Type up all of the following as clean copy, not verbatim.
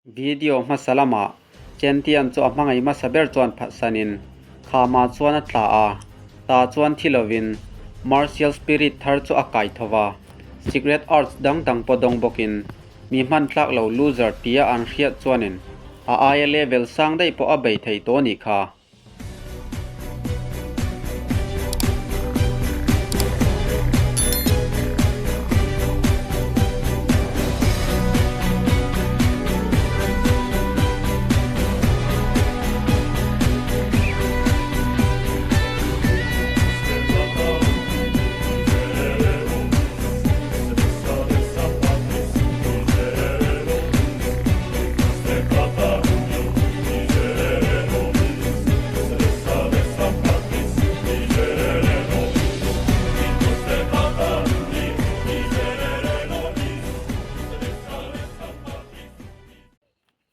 Video hmasa lamah Chentian chu a hmangaih hmasa ber chuan phatsanin khamah chuan a tla a, tah chuan thi lovin Martial Spirit thar chu a kai tho va, Secret Arts dang dang pawh dawng bawkin mi hman tlak lo loser tia an hriat chuanin a aia level sang daih pawh a bei thei tawh a nih kha.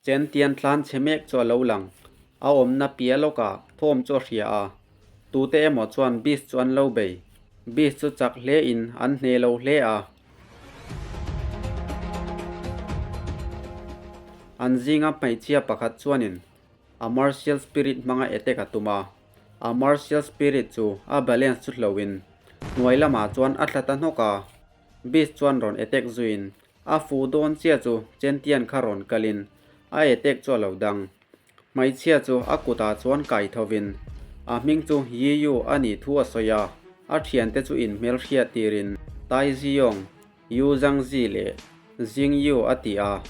Chentian tlan chhe mek chu a lo lang. A awmna piah lawkah thawm chu a hria a. Tute emaw chuan beast chu an lo bei. Beast chu chak hle in an hne lo hle a. An zinga hmeichhia pakhat chuanin a martial spirit hmanga attack a tum a. A martial spirit chu a balance chu hlohin hnuai lamah chuan a thla ta hnawk a. Beast chuan rawn attack zuiin a fu dawn chiah chu Chentian kha rawn kalin a attack chu a lo dang. Hmeichhia chu a kutah chuan kai thovin a hming chu Yi Yu a nih thu a sawi a, a thiante chu inhmel hriat tirin Tai Ziyong, Yu Zhangzi leh Jing Yu a ti a.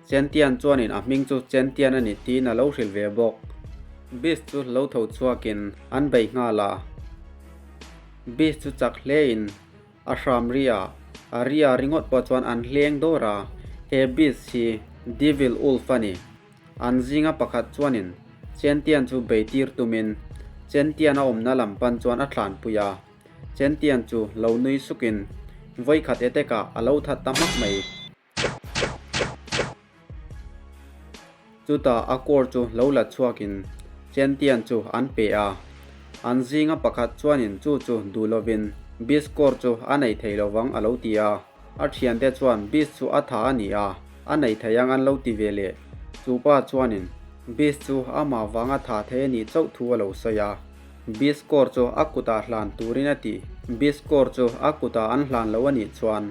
Chentian chuanin a hming chu Chentian a ni tiin a lo hrilh ve bawk. Beast chu lo tho chhuakin an bei nghal a. Beast chu chak hlein a hram ri a, a ri a ringawt pawh chuan an hleng dawr a, he beast hi Devil Wolf a ni. An zinga pakhat chuanin Chentian chu beitir tumin Chentian a awmna lam pan chuan a tlanpui a. Chentian chu lo nui sukin vawikhat etekah a lo that ta hmak mai. Chutah a kawr chu lo la chhuakin Chentian chu an pe a. An zinga pakhat chuanin chu chu duh lovin Beast kawr chu a nei thei lovang a lo ti a. A thiante chuan Beast chu a tha a ni a, a nei thei ang an lo ti ve leh. Chu pa chuanin Beast chu amah vanga tha thei a nih chauh thu a lo sawi a. Beast kawr chu a kutah hlan turin a ti. Beast kawr chu a kutah an hlan lo a nih chuan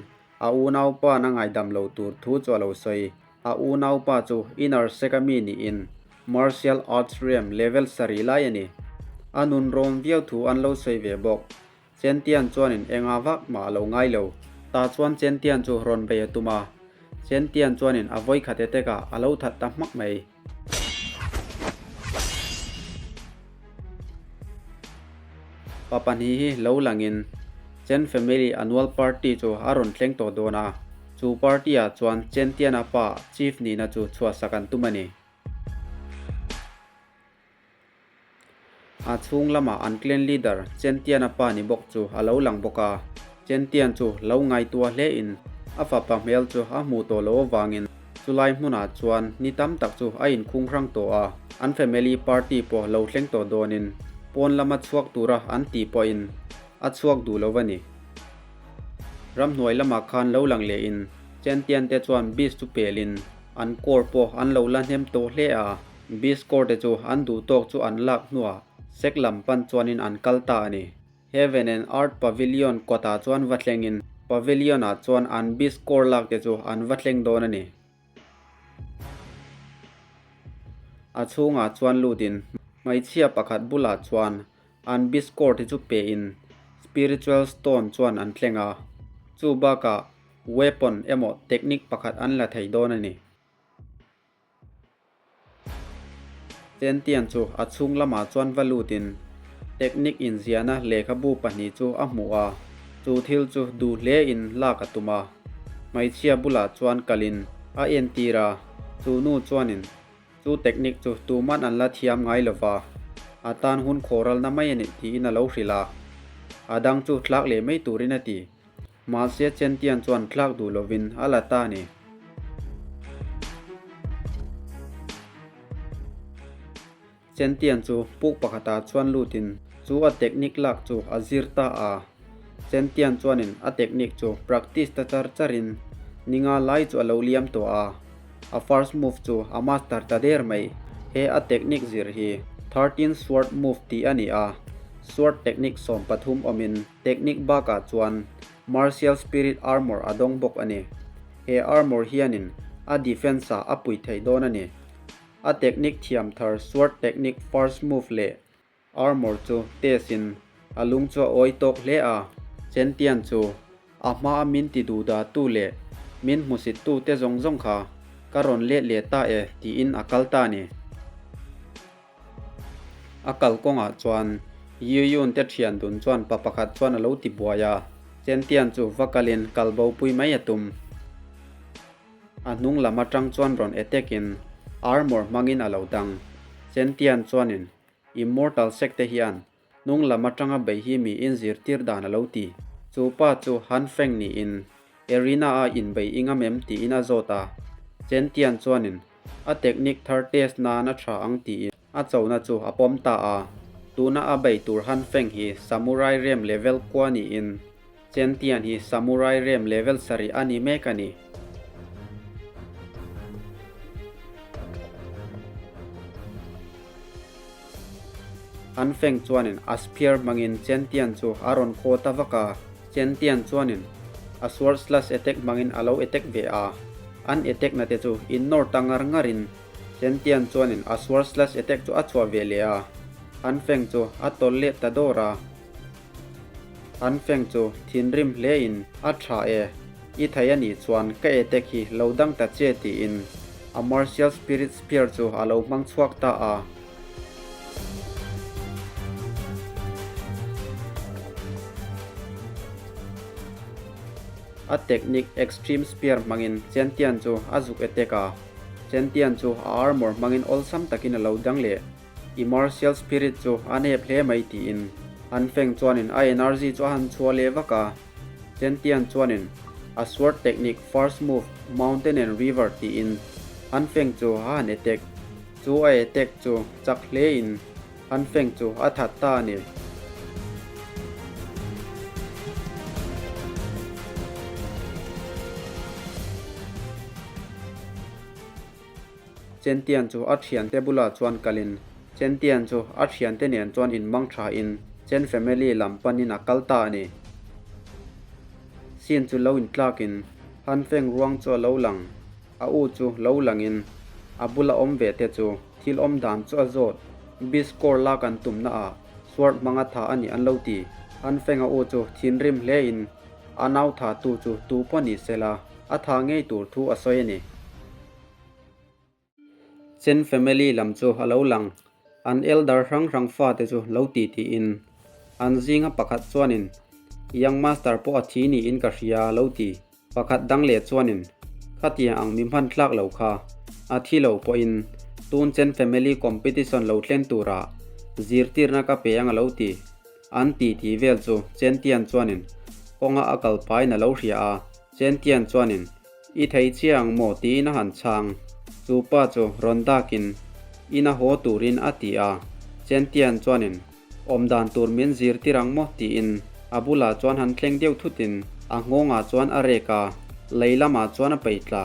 a unaupa'n a ngaidam lo tur thu chu a lo sawi. A unaupa chu Inner Sec a mi niin Martial Arts Realm level sarih lai a ni. A nunrawn viau thu an lo sawi ve bawk. Chentian chuanin enga vak mah a lo ngai lo. Tah chuan Chentian chu rawn bei a tum a, Chentian chuanin a vawi khate tekah a lo that ta hmak mai. Pa pahnih hi lo langin Chen family annual party chu a rawn thleng tawh dawn a, chu party ah chuan Chentiana pa chief nihna chu chhuahsak an tum a ni. A chhung lamah an clan leader Chentiana pa ni bawk chu a lo lang bawk a, Chentian chu lo ngaihtuah hle in a fapa hmel chu a hmuh tawh loh avangin chulai hmunah chuan ni tam tak chu a inkhung hrang tawh a, an family party pawh lo thleng tawh dawnin pawn lama chhuak tura an tih pawhin a chhuak duh lo a ni. Ramhnuai lamah khan lo lang leh in Chentian te chuan beast chu pelin an core pawh an lo la hnem tawh hle a. Biscore te chu an duh tawk chu an lak hnuah sek lam pan chuanin an kal ta a ni. Heaven and Earth Pavilion kawtah chuan va thlengin Pavilion ah chuan an biscore lak te chu an va thleng dawn a ni. A chhungah chuan lutin hmeichhia pakhat bulah chuan an biscore te chu pehin Spiritual Stone chuan an thleng a, chu bakah weapon emaw technique pakhat an la thei dawn a ni. Chentian chu a chhung lamah chuan va lutin technique inziahna lehkhabu pahnih chu a hmuh a, chu thil chu duh hlein lak a tum a. Hmeichhia bulah chuan kalin a entir a, chu nu chuanin chu technique chu tuman an la thiam ngai lova, a tan hun khawralna mai a nih tiin a lo hrilh a, a dang chu thlak leh mai turin a ti. Mahse Chentian chuan tlak duh lovin a la ta a ni. Chentian chu puk pakhatah chuan lutin chu a technique lak chu a zir ta a. Chentian chuanin a technique chu practice ta char charin ninga lai chu a lo liam tawh a. A first move chu a master ta der mai. He a technique zir hi 13 Sword Move tih a ni a, sword technique 13 awmin technique bakah chuan Martial Spirit Armor a dawng bawk a ni. He armor hianin a defense ah a pui thei dawn a ni. A technique thiam thar sword technique first move leh Armor chu test in a lung chu a awi tawk hle a. Chentian chu a hma a min ti duh dah tu leh min hmusit tu te zawng zawng kha ka rawn let leh ta e tiin a kal ta a ni. A kal kawngah chuan Yuyun te thian dun chuan pa pakhat chuan a lo ti buai a, Chentian chu va kalin kal bo pui mai a tum. A hnung lam atang chuan rawn attack in armor hmangin a lo dang. Chentian chuanin Immortal sect te hian hnung lam atanga bei hi miin zirtir dan a lo ti. Chu pa chu Han Feng niin Arena a inbei i ngam em tiin a zawt a. Chentian chuanin a technique thar test nan a tha ang tiin a chona chu a pawm ta a. Tuna a bei tur Han Feng hi Samurai Realm level kua niin Chentian hi Samurai Realm level sarih a ni mek a ni. An feng chuanin a spear hmangin Chentian chu a rawn khaw ta vak a, Chentian chuanin a sword slash attack hmangin a lo attack ve a, an attack na te chu innawr ta ngar ngarin Chentian chuanin a sword slash attack chu a chhuah ve leh a, an feng chu a tawlh leh ta dawr a. An feng chu thinrim hlein a tha e, i thei a nih chuan ka attack hi lo dang ta che tiin a martial spirit spear chu a lo hmang chhuak ta a. A technique extreme spear hmangin Chentian chu a zuk attack a, Chentian chu a armor hmangin awlsam takin a lo dang leh. I martial spirit chu a nep hle mai tiin Han Feng chuanin a energy chu a han chhuah leh vak a. Chen Tian chuanin a sword technique first move mountain and river tiin Han Feng chu a han attack. Chu a attack chu chak hlein Han Feng chu a that ta a ni. Chentian chu a thiante bulah chuan kalin Chentian chu a thiante nen chuan inmang thain Chen family lam panin a kal ta a ni. Sin chu lo intlakin Han Feng ruang chu a lo lang, a u chu lo langin a bula awm ve te chu thil awm dan chu a zawt, Beast Core lak an tumna ah sword hmanga tha a nih an lo ti. Han Feng a u chu thinrim hlein a nau tha tu chu tu pawh ni sela a tha ngei tur thu a sawi a ni. Chen family lam chu a lo lang, an elder hrang hrang fate chu lo ti tiin an zinga pakhat chuanin Young master pawh a thi niin ka hria a lo ti. Pakhat dang leh chuanin khatiang ang mi hman tlak lo kha a thi lo pawhin tun Chen family competition lo tlen turah zirtirna ka pe ang a lo ti. An ti ti vel chu Chen Tian chuanin kawnga a kal pain a lo hria a, Chen Tian chuanin I thei chiang maw tiin a han chhang. Chu pa chu rawn dakin ina haw turin a ti a. Chentian chuanin awm dan tur min zirtir ang maw tiin a bulah chuan han thleng deuh thutin a nghawngah chuan a rek a, lei lamah chuan a peitla.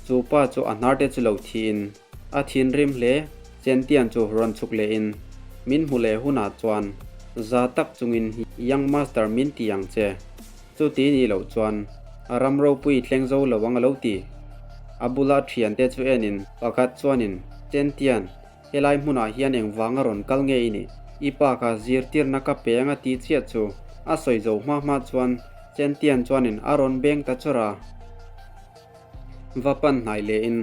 Chu pa chu a hnarte chu lo thiin a thinrim hle. Chentian chu rawn chhuk lehin min hmu leh hunah chuan za tak chungin Young Master min ti ang che. Chuti nih loh chuan a ram ropui thleng zo lo ang a lo ti. A bula thiante chu enin pakhat chuanin, Chentian, helai hmunah hian engvang a rawn kal nge i nih? I pa kha zirtirna ka pe ang a ti chiah chu a sawi zo hma hma chuan Chentian chuanin a rawn beng ta chawrh a. Va pan hnai lehin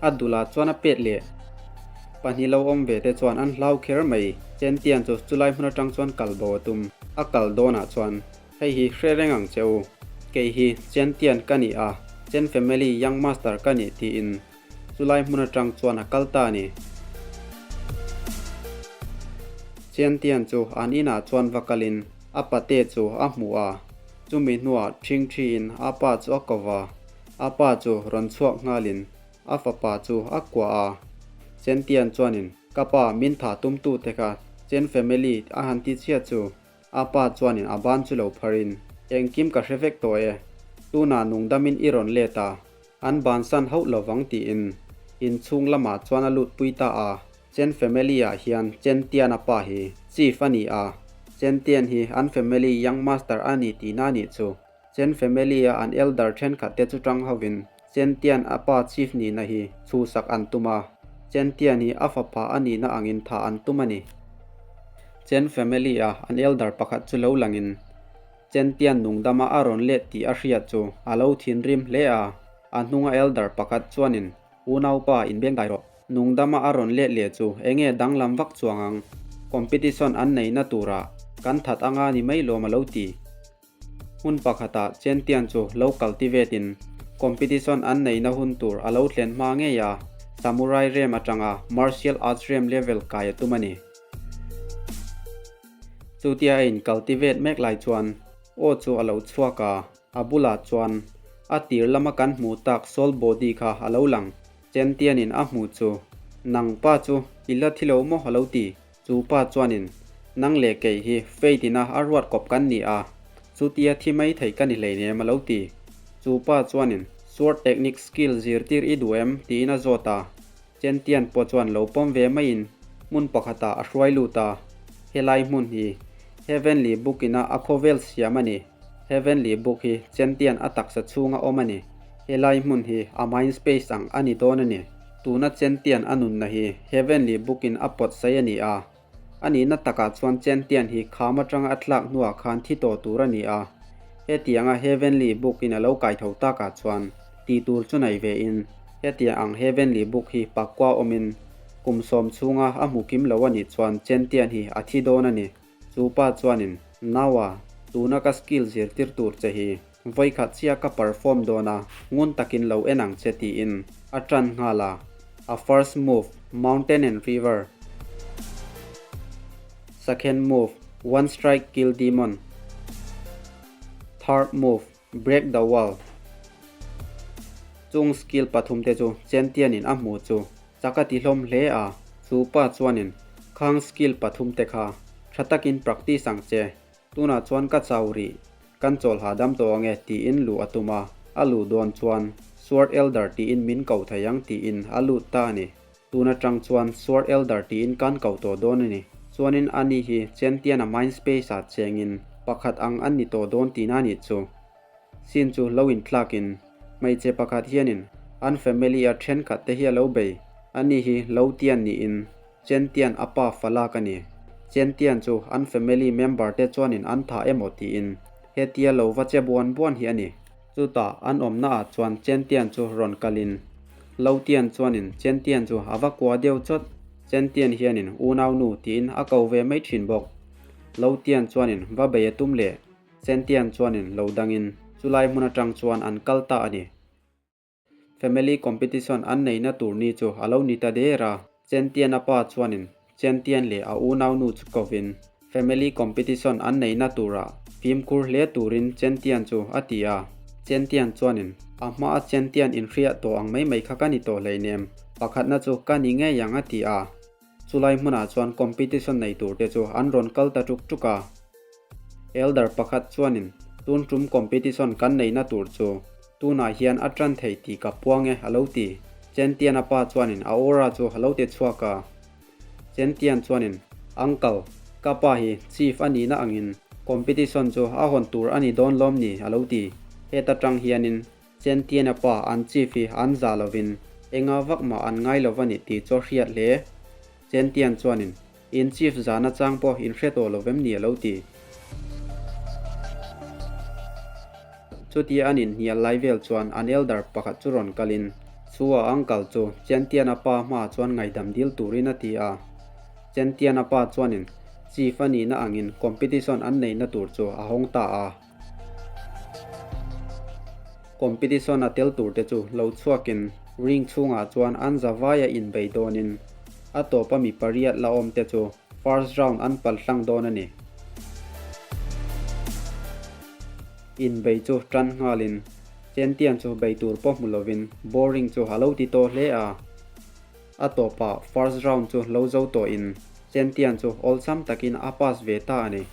a dulah chuan a pet leh. Pahnih lo awm ve te chuan an hlau kher mai. Chentian chu chulai hmun atang chuan kal bo a tum. A kal dawnah chuan Hei hi hre reng ang che u, kei hi Chen Tian ka ni a, Chen Family Young Master ka ni tiin chulai hmun atang chuan a kal ta a ni. Chen Tian chu an inah chuan va kalin a pate chu a hmu a, chumi hnuah ṭhingṭhiin a pa chu a ko va, a pa chu rawn chhuak nghalin A fapa chu a kuah a, Chen Tian chuanin ka pa min tha tumtute kha Chen Family a han ti chhiat chu A pa chuanin a ban chu lo pharin, Engkim ka hre vek tawh e, tunah nungdamin i rawn let a, an bansan hauh lovang tiin. Inchhung lamah chuan a lut pui ta a. Chen family ah hian Chen Tian a pa hi chief a ni a, Chen Tian hi an family young master a ni tihna a nih chu. Chen family a an elder thenkhat te chu tang hovin Chen Tian a pa chief nihna hi chhuhsak an tum a, Chen Tian hi a fapa a nihna angin thah an tum a ni. Chen family a an elder pakhat chu lo langin Chen Tian nungdama a rawn let tih a hriat chu a lo thinrim hle a, a hnunga elder pakhat chuanin Unaupa inbeng dai rawh. Nungdama a rawn let leh chu enge danglam vak chuang ang? Competition an neihna turah kan that anga ni mai lawm a lo ti. Hmun pakhatah Chentian chu lo cultivate in competition an neihna hun tur a lo thlen hma ngei a, Samurai rem atanga Martial Arts rem level kai a tum a ni. Chutia a in cultivate mek lai chuan aw chu a lo chhuak a. A bulah chuan a tir lama kan hmuh tak soul body kha a lo lang. Chentianin a hmuh chu, Nang pa chu i la thi lo maw a lo ti. Chu pa chuanin, Nang leh kei hi Faith ina a ruat kawp kan ni a, chutia thi mai thei ka ni hleinem a lo ti. Chu pa chuanin, Sword technique skill zirtir i duh em? tiin a zawt a. Chentian pawh chuan lo pawm ve maiin hmun pakhatah a hruai lut a. Helai hmun hi Heavenly Book ina a khawvel siam a ni. Heavenly Book hi Chentian a taksa chhunga awm a ni. Helai hmun hi a mind space ang a ni dawn a ni. Tuna Chentian a nunna hi Heavenly Book in a pawt sai a ni a. A nihna takah chuan Chentian hi kham atanga a tlak hnuah khan thi tawh tur a ni a. Hetianga Heavenly Book in a lo kai tho takah chuan tih tur chu nei ve in hetiang ang Heavenly Book hi pakua awmin kum sawm chhunga a hmu kim lo a nih chuan Chentian hi a thi dawn a ni. Chu pa chuanin, Naua, tuna ka skill zirtir tur che hi vawikhat chiah ka perform dawn a, ngun takin lo en ang che tiin a tan nghal a. A first move, Mountain and River. Second move, One Strike Kill Demon. Third move, Break the Wall. Chung skill pathum te chu Chentianin a hmuh chu Chak a ti hlawm hle a, chu pa chuanin, Khang skill pathum te kha tha takin practice ang che, tunah chuan ka chau rih, kan chawl hahdam tawh ange tiin luh a tum a, a luh dawn chuan Sword Elder tiin min ko thei ang tiin a lut ta a ni. Tun atang chuan Sword Elder tiin kan ko tawh dawn a ni. Chuanin ani hi Chentiana mind space ah chengin pakhat ang an ni tawh dawn tihna a nih chu. Sin chu lo inthlakin hmeichhe pakhat hianin an family a thenkhat te hi a lo bei. Ani hi Lo Tian niin Chen Tian a pa falak a ni. Chen Tian chu an family member te chuanin an thah emaw tiin hetia lo va che buan buan hi a ni. Chutah an awmna ah chuan Chen Tian chu rawn kalin Lo Tian chuanin Chen Tian chu a va kua deuh chawt. Chen Tian hianin unau nu tiin a ko ve mai thin bawk. Lo Tian chuanin va bei a tum leh. Chentian chuanin lo dangin chulai hmun atang chuan an kal ta a ni. Family competition an neihna tur ni chu a lo ni ta der a, Chentian a pa chuanin Chentian leh a unaunu chu kovin family competition an neihna turah fimkhur hle turin Chentian chu a ti a. Chentian chuanin a hmaa Chentian inhriat tawh ang mai mai kha ka ni tawh hleinem, pakhatna chu ka ni ngei ang a ti a. Chulai hmunah chuan competition nei tur te chu an rawn kal ta tuk tuk a. Elder pakhat chuanin tun tum competition kan neihna tur chu tunah hian a tan thei tih ka puang e a lo ti. Chentiana pa chuanin a aura chu a lo ti chhuak a. Chentian chuanin, Uncle, ka pa hi chief a nihna angin competition chu a hawn tur a ni dawn lawm ni a lo ti. Heta tang hianin Chentiana pa an chief hi an za lovin enga vak mah an ngai lo va ni tih chu a hriat hle. Chentian chuanin, In chief zana chang pawh in hre tawh lo vem ni a lo ti. Chutia an inhnial lai vel chuan an elder pakhat chu rawn kalin chu a uncle chu Chentiana pa hmaah chuan ngaihdam dil turin a ti a. Chentiana pa chuanin chief a nihna angin competition an neihna tur chu a hawng ta a. Competition a tel tur te chu lo chhuakin ring chhungah chuan an zavaia inbei dawnin a tawpa mi pariat la awm te chu first round an pal hlang dawn a ni. Inbei chu tan nghalin Chentian chu bei tur pawh hmu lovin boring chu a lo ti tawh hle a. A tawpah first round chu lo zo tawhin Chentian chu awlsam takin a pass ve ta a ni.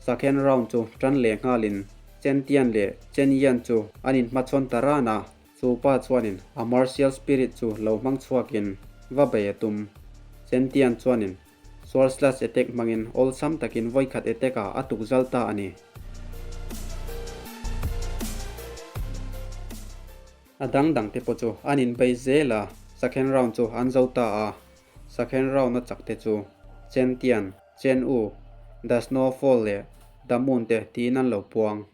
Second round chu tan leh nghalin Chentian leh Chenyan chu an inhmachhawn ta ran a. Chu pa chuanin a martial spirit chu lo hmang chhuakin va bei a tum. Chen Tian chuanin sword slash attack hmangin awlsam takin vawikhat attack ah a tuk zal ta a ni. A dang dang te pawh chu an inbei zel a, second round chu an zo ta a. Second round a chak te chu Chen Tian, Chen U, The Snowfall leh The Moon te tiin an lo puang.